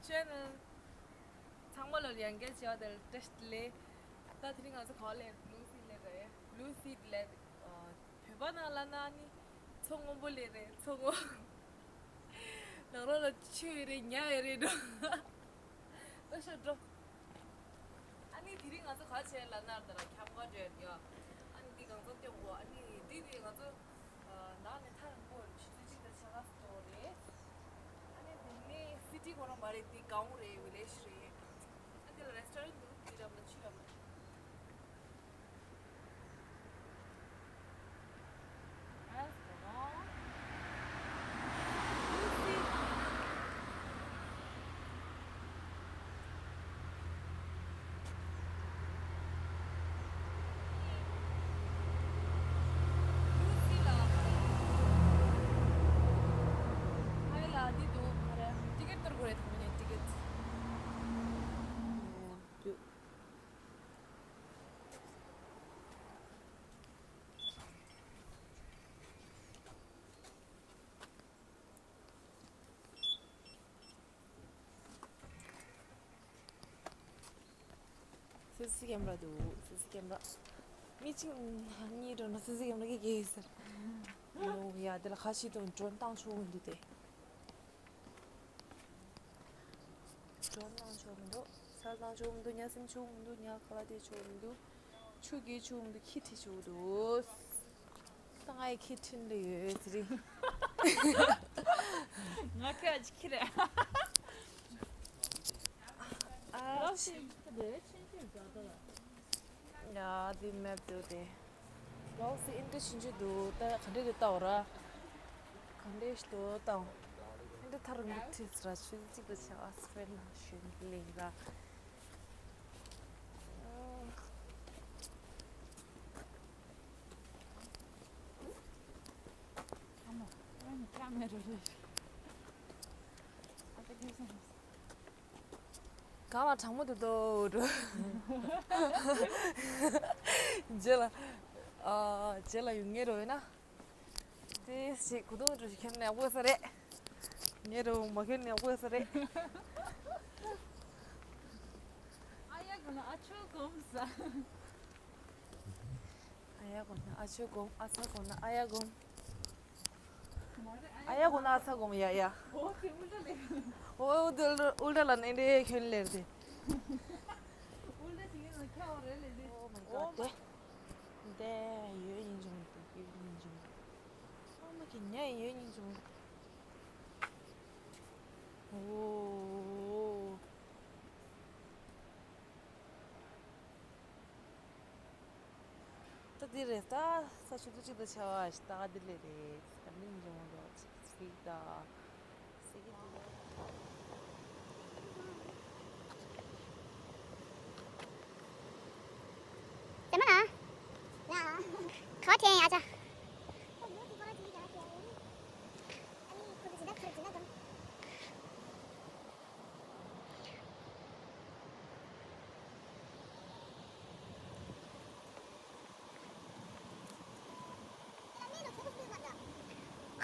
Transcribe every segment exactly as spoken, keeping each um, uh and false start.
ཆེ་ནལ་ཚང་མ་ལ་ཡང་བསྐྱར་བྱས་པ་དེར་བཀྲ་ཤིས་བདེ་ལེགས། ད་དེ་རིང་ང་ཚོ་ག་པར་སླེབས། Blue Seat སླེབས་རེད། Blue Seat སླེབས། ཨ། བོད་པ་ནང་ལབ་ན་ནི་མཚོ་སྔོན་པོ་སླེབས་རེད། མཚོ་སྔོན། ནང་ལོགས་ལ་ཆུ་ཡོད་རེད། ཉ་ཡོད་རེད་འགྲོ། ལྟོས་ཤོག་འགྲོ། ཨ་ནི་དེ་རིང་ང་ཚོ་ག་པར་བྱས་ལབ་ན་ད་ལྟ་ཁྱམས་ཁ་འགྲོ་ཡ་རེད་ཡ། ཨ་ནི་འདི་གང་ཚང་སྟོན་དགོས། ཨ་ནི་འདི་ནི་ང་ཚོ་ནང་ནས་ཐག་རིང་པོ་ཆུ་ཚོད་གཅིག་དང་ཕྱེད་ཀ་ཙམ་འགྲོ་རེད། ཨ་ནི་འདི་ནི་སི་ཊི་ཁོ་རང་མ་རེད། འདི་གའོན་རེད། ཝི་ལེཇ་རེད། ཨ་འདི་ལ་རེ་སི་ཊོ་རན་འདུག་འདི་འགྲམ་ལ་ཆུ་འགྲམ་ལ། ཊི་ཀེ་ཊི་གཏོར་དགོས་རེད། ད་ནི་ཊི་ཀེ་ཊི། སི་སི་ཀེམ་ར་འདུག་སི་སི་ཀེམ་ར། མི་གཅིག་གཉིས་འགྲོ་ན་སི་སི་ཀེམ་ར་གི་གེ་ཟེར། ཨོ་ཡ། དེ་ལ་ཁ་ཤས་དང་ཌོན་བཏང་ཆོག་གི་འདུག་སྟེ། ཌོན་བཏང་ཆོག་མི་འདུག་ས་བཏང་ཆོག་མི་འདུག་ཉ་སིམ་ཆོག་མི་འདུག་ཉ་ཁ་ལག་སྟེར་ཆོག་མི་འདུག་ཆུ་རྐྱལ་ཆོག་མི་འདུག་ཁྱི་ཁྲིད་ཆོག་འདུག་ད་ང་ཡི་ཁྱི་ཁྲིད་འདི་ཡོད་ཟེར། ང་ཁྱོད་ཨ་ཅིག་ཁྱི་རེད། ཨ། ལགས་སེ། ཡ། འདི་མེབ་འདུག་སྟེ། ལགས་སེ། ཨེ་འདྲ་ཆུང་ཆུང་འདུག་ད་ག་འདྲས་འདུག་ལྟ་བ་ར། ག་འདྲས་ཞིག་འདུག་ལྟ་བ། ཨེ་འདྲ་ཐག་རིང་པོ་ཁྲིད་ཟེར་ར། ཆུ་ཚོད་གཅིག་དང་ཕྱེད་ཀ་སི་པེན་ན་ཞོན་ལེ་ར། གང་ལ་གྲང་མོ་འདུག་དོ་འགྲོ། རྗེས་ལ། ཨ། རྗེས་ལ་ཡོང་ངེས་རོ་ཡོད་ན། དེ་ཞིག་གོ་དོན་འགྲོ་ཞིག་ཁྱེར་ནས་ཡག་པོ་ས་རེད། ངེས་རོ་མ་ཁྱེར་ནས་ཡག་པོ་ས་རེད། ཨ་ཡ་གོ་ན་ཨ་ཆོ་གོམ་ས། ཨ་ཡ་གོ་ན་ཨ་ཆོ་གོམ། ཨ་ཚ་གོ་ན་ཨ་ཡ་གོམ། ཨ་ཡ་གོ་ན་ཨ་ཚ་གོམ། ཡ་ཡ། ཨོ་དེ་ཨུལ་ཏྲ་ལེ། ཨོ་དེ་ཨུལ་ཏྲ་ལ་ནས་འདྲེ་ཁྱོད་ལེར་དེ། ཨུལ་ཏྲ་ཞིག་ཡིན་ན་ཁྱོད་རེ་ལེ་ལེ། Oh my god. དེ། དེ་ཡོད་ཡིན་བྱུང་། དེ་ཡོད་ཡིན་བྱུང་། ཨ་མ་གི་ཉ་ཡོད་ཡིན་བྱུང་། ཨོ། ད་འདི་རེད། ད་ས་ཆུ་ཚོད་གཅིག་དང་ཕྱེད་ཀ་ཞིག་ད་ག་འདི་ལས་རེད། ད་ནི་འབྱུང་རོགས་ཅིག་ཚིག་ད་སི་གི་འདུག་ཟེར་མ་ན། ཡ། ག་བ་དྲན་ཡ་ཅག་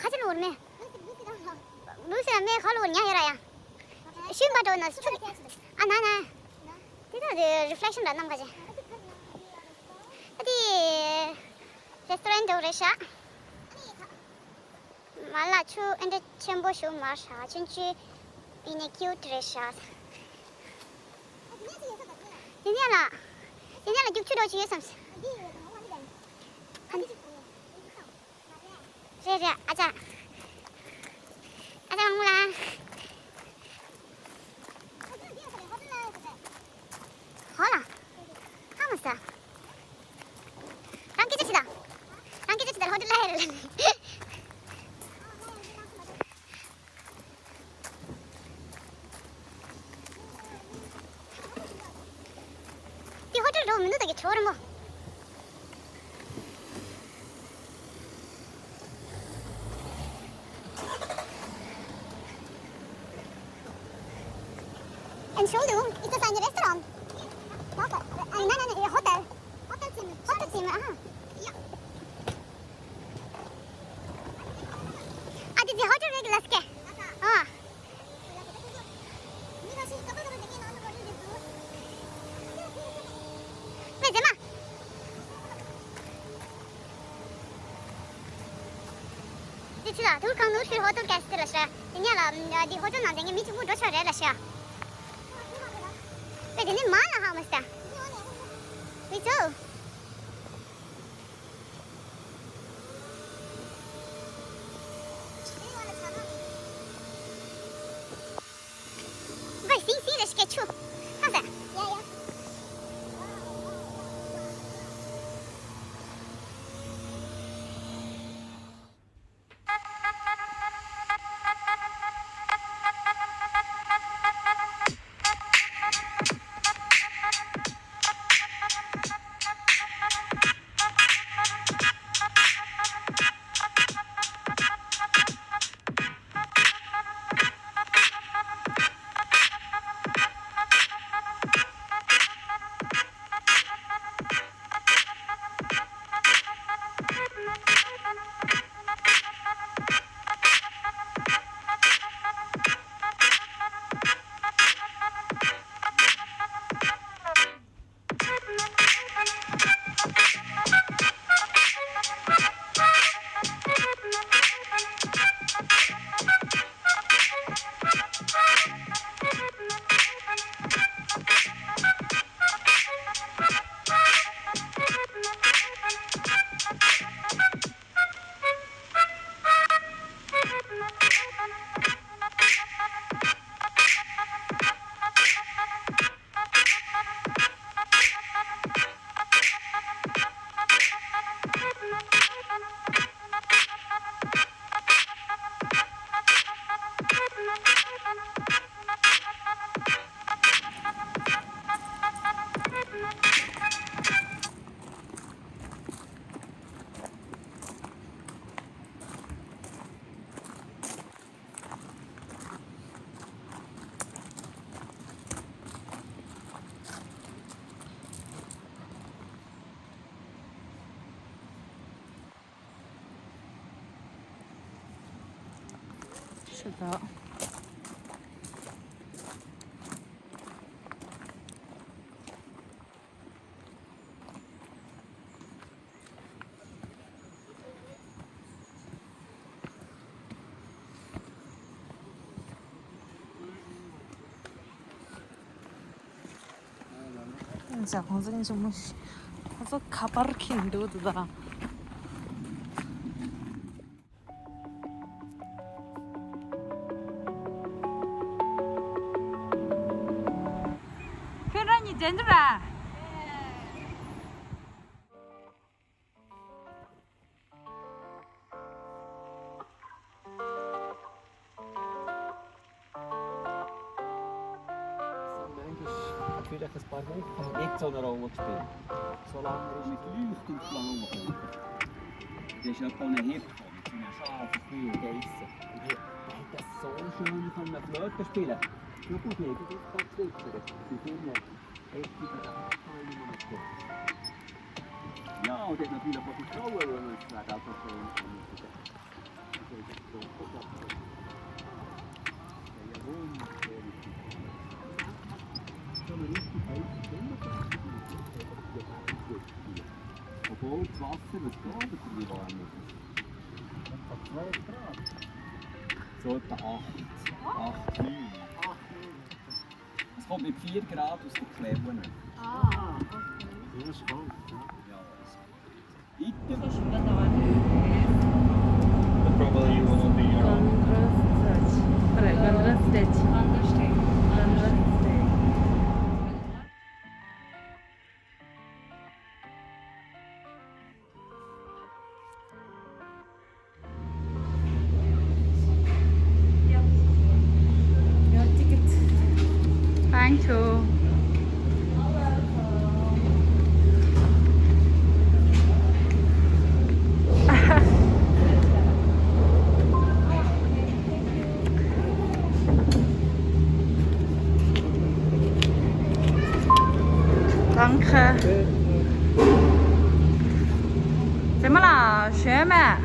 ཁ་ཆེ་ལོར་མེ། ལུས་སེ་མེ་ཁ་ལོར་ཉ་ཡོད་ར་ཡ། ཤུན་པ་འགྲོ་ན་སུ་ཆུ། ཨ་ན་ན། དེ་ད་དེ་རི་ཕ་ལེག་ཤན་ར་ནམ་ཁ་ཆེ། ཨ་དེ་རེ་སི་ཊོ་རན་འགྲོ་རེད་ཤག་མ་ལ་ཆུ་ཨེ་འདྲ་ཆེན་པོ་ཞིག་མ་ཧྲ། ཆུང་ཆུང་ཡིན་ནའི་ཀིའུ་ཊི་རེད་ཤག་དེ་ནས་ལ། དེ་ནས་ལ་རྒྱུག་ཆུ་འགྲོ་ཆུ་ཡོད་བསམ། རེད་རེད། ཨ་ཅག་ཨ་ཅག་མང་པོ་ལ། ཧོ་ལ། ཧ་མ་ས། རང་སྐད་ཆ་བྱེད་དང་། རང་སྐད་ཆ་བྱེད་དང་། ཧོ་ཏེལ་ལ་ཧེ་རེད་ལ་ནི། འདི་ཧོ་ཏེལ་འགྲོ་མི་འདུག་ད་གི་ཁྱོ་ར་མོ། And show you, it's a tiny restaurant. Not a, uh, no, no, no, a hotel. Hotel team. Hotel team, uh-huh. Yeah. Ah, this is hotel regular ske. Ah. ལ་ཐུར་ཁང་ནུར་ཕྱིར་ཧོ་ཏོ་ཀེ་སི་ལ་ཤ། དེ་ནས་ལ་འདི་ཧོ་ཏོ་ནང་དེ་ངས་མི་གཅིག་པུ་འགྲོ་ཆོག་རེད་ལ་ཤ། པེ་དེ་ནི་མ་ལ་ཧ་མ་སྟ། མི་ཚོ། Vai, sì, sì, le schecciu. Cosa? ཤ་སྟག་ཡིན་ཙང་ཁོང་ཚོ་གཉིས་ཆུང་མོ་ཞིག་ཁོང་ཚོ་ཁ་པར་འཁྱེར་འདུག་འདུག་ད། ཁྱོད་རང་གཉིས་འཇོན་འདུག་ར། Vielleicht ein paar Wochen nicht so eine Rolle spielen. Solange er mit Leuchtturm gekommen ist. Der ist ja von der Hip mit so einer scharfen Kühe geissen. Und hat, hat das so schön können Flöte spielen. Na gut, nee, das ist kein Flöte. Die sind ja echt die Abteilung und so. Ja, und der hat natürlich auch die Frauen, wenn man es gerade auch so schön kann. Obwohl das Wasser, was da, das ist warm. So etwa acht, acht, neun. Es kommt mit vier Grad aus der Quelle. Ah, okay. Ja, ist kalt, ja. Ja, das Probably you wanna be your Gandra Stage. Right, Gandra Stage. Gandra Stage. Gandra Stage. Your ticket. Thank you. Danke. ཙེ་མ་ལ་ཞོན་མེད།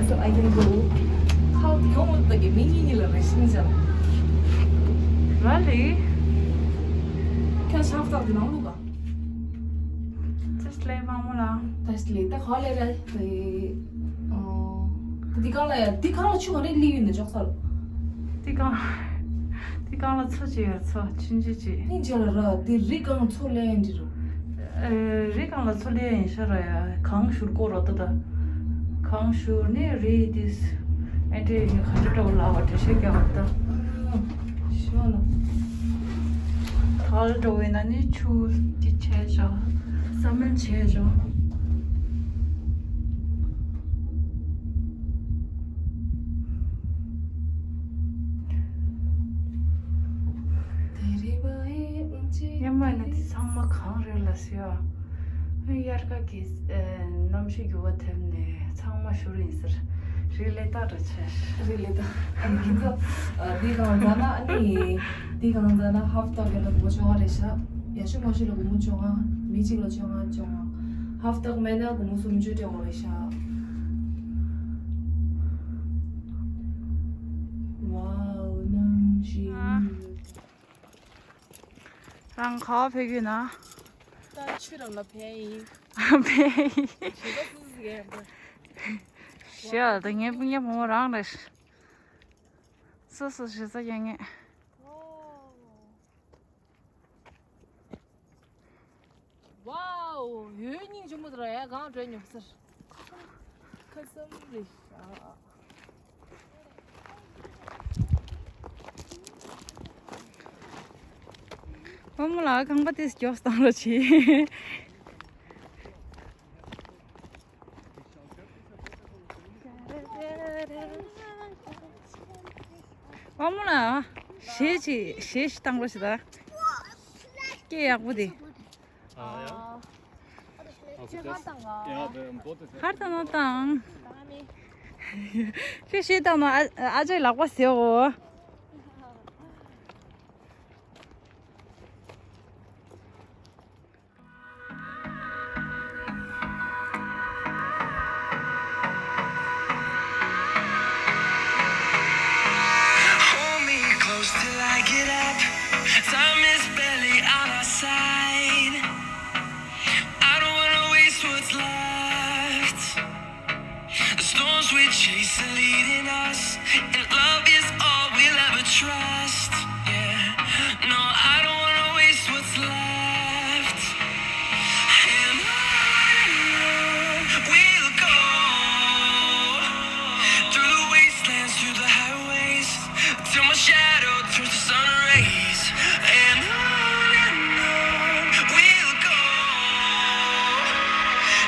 So I can go. ཁ་བདེ་མོ་དག་གི་མི་གཉིས་གཉིས་ལ་རེ་ཞིང་བྱ། ར་ལི། ཁྱོད་ཤ་སྟག་གི་ནང་ལུག་ག་ཅི་ལས་མང་མོ་ལ། ལས་ད་ག་ལས་ར། འདི་གང་ལ་ཡ། འདི་གང་ལ་ཆུ་ག་རེ་ལི་ཡོད་ན་ཅོག་ཚར། འདི་གང་། འདི་གང་ལ་མཚོ་ཅིག་ཡོད། མཚོ་ཆུང་ཆུང་ཅིག་སྙིང་རྗེ་ལ་ར། འདི་རི་གང་མཚོ་ལས་འདི་རུ། རི་གང་ལ་མཚོ་ལས་ཡིན་ཤ་ར་ཡ། གང་ཞུར་ཀོ་རོ་ཏ་ད། གང་ཞུར་ནི་རི་དིས་ཨེ་འདྲེ་ནི་ག་འདྲ་འགྲོ་ལ་བ་འདྲེ་ཤེས་ཀྱང་བ་ད། ཤོ་ལ། ཐལ་འགྲོ་བའི་ན་ནི་ཆུ་དེ་ཆེ་ཤོ། ས་མེལ་ཆེ་ཤོ། ཉི་མ་ནི་དེ་ཚང་མ་གངས་རི་ལ་ཟེར་བ། དབྱར་ཁ་གི་གནམ་གཤིས་འགྱུར་བ་ཐེབས་ནས་ཚང་མ་བཞུར་ཡིན་ཟེར། རི་ལས་ལྟ་འདྲ་ཆེ། རི་ལས་ལྟ། ཨ་ནི་ཁྱེད་ཚོ་འདི་གང་ཟ་ན། ཨ་ནི་འདི་གང་ཟ་ན་ཧབ་ཏག་གི་ལ་སྒོར་བཅོ་ལྔ་རེད་ཤག་ཡ་ཤུ་མ་ཤུ་ལ་སྒོར་མོ་བཅོ་ལྔ། མི་གཅིག་ལ་བཅོ་ལྔ་བཅོ་ལྔ། ཧབ་ཏག་མེད་ན་སྒོར་མོ་སུམ་ཅུ་སྤྲད་དགོས་རེད་ཤག་ཝའོ། གནམ་གཤིས། རང་ག་བ་ཕེབས་ཀྱི་ན། ད་ཆུ་རང་ལ་ཕན་ཡིན། ཕན་ཡིན། ཞེ་ད་སུ་སུ་གས་པ། ཞེ་ད་ངའི་སྤུན་ཀྱག་བུ་མོ་རང་རེད། སུ་སུ་ཞེ་ས་རྒྱག་ངེས། ཝའོ། ཡོད་སྙིང་རྗེ་མོ་དེ་ར་ཡ། གང་འདྲ་ཉོབ་སར། ཁ་སམ་རེད་ཤག་བུ་མོ་ལགས་ཁང་པ་དེ་མགྱོགས་བཏང་རོགས་གྱིས། བུ་མོ་ལགས་གཞས་ཅིག་གཞས་ཤིག་བཏང་རོགས་གྱིས་ད། སྐད་ཡག་པོ་དེ། ཨ་ཡ། ཨ་ཁུ་ཁྱོད་ཧར་ཏེས་བཏང་ང་། ཡ་བེ་འབོ་ཏེ་ཧར་ཏེ་ན་བཏང་། བཏང་མེད། ཁྱོད་གཞས་བཏང་ན་ཨ་ཨ་ཅག་ལག་པ་ཟེའོ། Hold me close till I get up. Time is barely on our side. I don't wanna waste what's left. The storms we chase are leading us, and love is all we'll ever trust. Yeah, no, I don't wanna waste what's left. And on we'll go, through the wastelands, through the highways, till my shadow turns to sun rays. And on and on we'll go,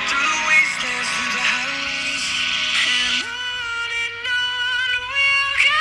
through the wastelands, through the highways. And on and on we'll go.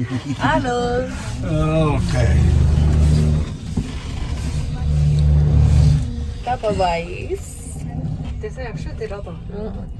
Hello. Okay. Bye bye. དེ་ས་ཡག་ཤོས་དེ་འདྲ་དང་།